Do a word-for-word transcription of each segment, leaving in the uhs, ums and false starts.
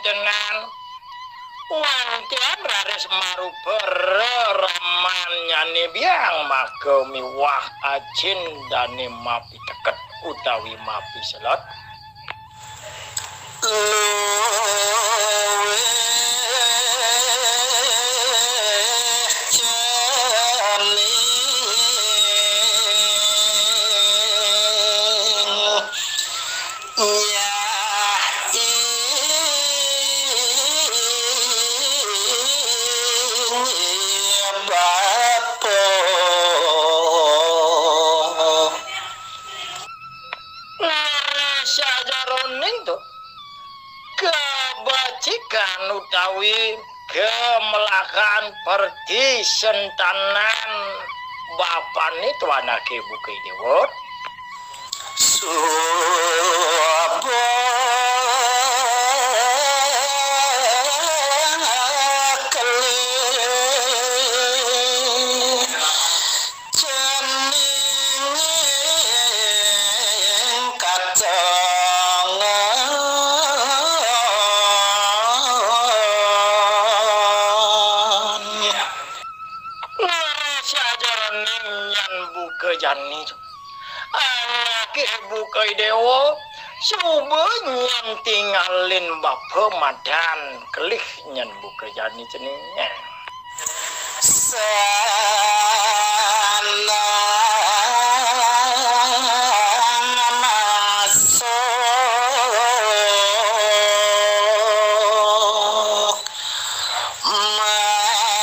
Tenan. Wantian raris marupa reramannyané biang maka miwah ajindane mapiteket utawi mapiselot. Luwih cening nyai bapa. Leres sajeroning to kabacikan utawi kamelahan pertisentanan bapane tuanake buka Dewa. Suba kelih ceninging katongan. Leres sajeroning nyan buka jani. Anake buka Dewa, suba nyan tingalin bapa madan kelih nyan buka jani cening. Sandang masuk masengkolah.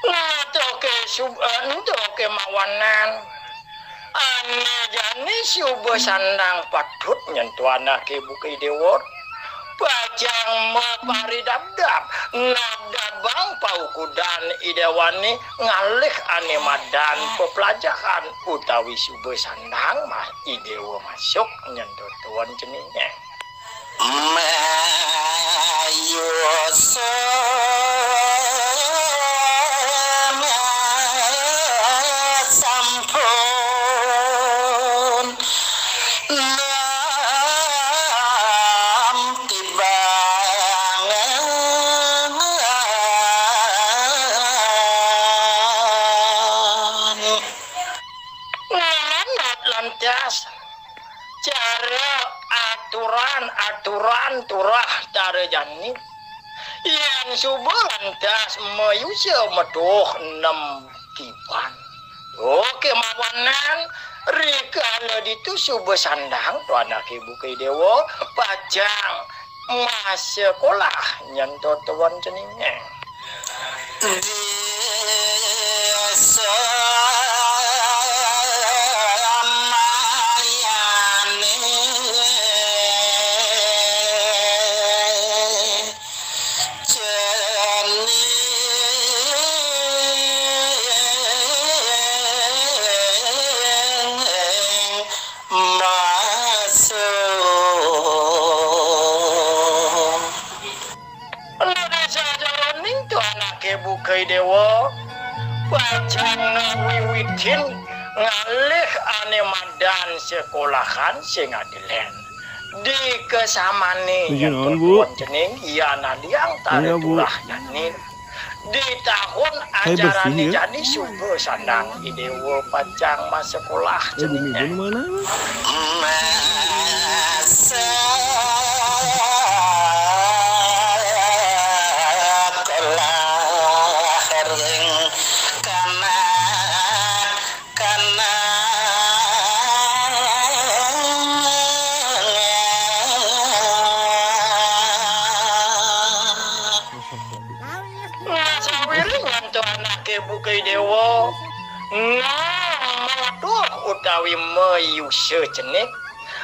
Natoke sub-, natoke mawanan. Ane jani suba sandang patut nyentuh anake buka Dewa. Pacang maparidabdab, nadabang paukudan Idewane ngalih ane madan pepelajahan utawi suba sandang mah Idewa masuk nyentuh tuan ceninge. Mayusa sampun nampi bangan. Ngelanat lantas cara aturan-aturan turah tara jani. Yan suba lantas mayusa metuh nem tiban. Oke mawanan, rikala ditu suba sandang tuanake buka Dewa, pacang masekolah nyentuh tuan ceninge. Desa mayane cening masuk. Anu desa jalaning tuanake buka Dewa, pacang ngawiwitin ngalih ane madan sekolahan sing adilen. Dikesamane nyen Bu. Tuan cening, yan adiang tara turah jani. Di tahun acarane jani suba sandang Idewa pacang masekolah cening. Masekolah ring kanak-kanak. Nah, sawiringan to anake buka Dewa. Nah, metuh utawi mayusa cening.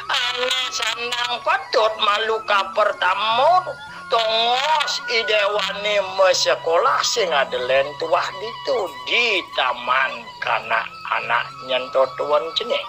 Ane sandang patut malu kapertama tongos Idewane masekolah sing adilen tuah ditu di taman kanak-anak nyen to tuan cening.